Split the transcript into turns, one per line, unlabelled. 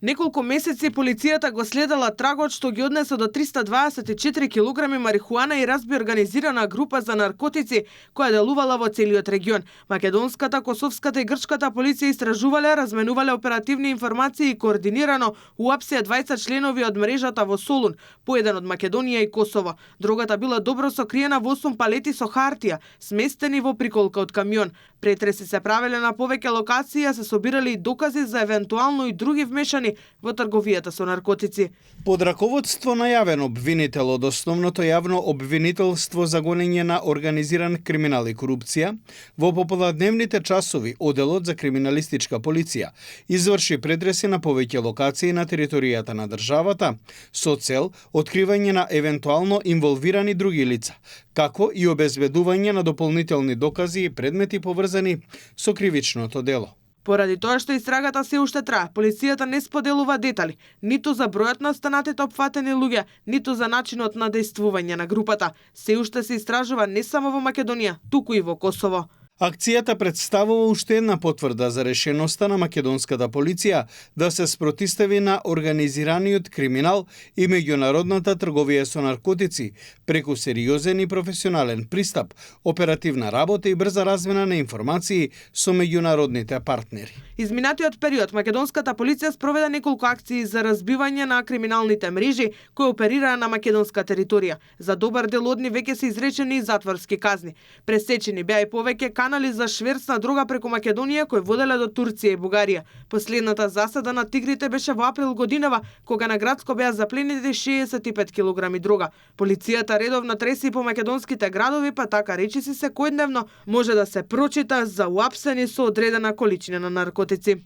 Неколку месеци полицијата го следела трагот што ги однесе до 324 килограми марихуана и разби организирана група за наркотици која делувала во целиот регион. Македонската, косовската и грчката полиција истражувале, разменувале оперативни информации и координирано уапсија 20 членови од мрежата во Солун, по еден од Македонија и Косово. Дрогата била добро сокриена во 8 палети со хартија, сместени во приколка од камион. Претреси се правеле на повеќе локации, а се собирале и докази за евентуално и други вмешани во трговијата со наркотици.
Под раководство на јавен обвинител од основното јавно обвинителство за гонење на организиран криминал и корупција, во попладневните часови Оделот за криминалистичка полиција изврши претреси на повеќе локации на територијата на државата со цел откривање на евентуално инволвирани други лица, како и обезбедување на дополнителни докази и предмети поврзани со кривичното дело.
Поради тоа што истрагата се уште трае, полицијата не споделува детали, ниту за бројот на останатите опфатени луѓе, ниту за начинот на дејствување на групата. Се уште се истражува не само во Македонија, туку и во Косово.
Акцијата представува уште една потврда за решеноста на македонската полиција да се спротистави на организираниот криминал и меѓународната трговија со наркотици преку сериозен и професионален пристап, оперативна работа и брза размена на информации со меѓународните партнери.
Изминатиот период македонската полиција спроведе неколку акции за разбивање на криминалните мрежи кои оперираа на македонска територија. За добар дел од нив веќе се изречени и затворски казни. Пресечени беа и повеќе канали за шверц на дрога преку Македонија кои воделе до Турција и Бугарија. Последната засада на тигрите беше во април годинава, кога на Градско беа запленети 65 килограми дрога. Полицијата редовно треси по македонските градови, па така речиси секојдневно може да се прочита за уапсени со одредена количина на наркотици.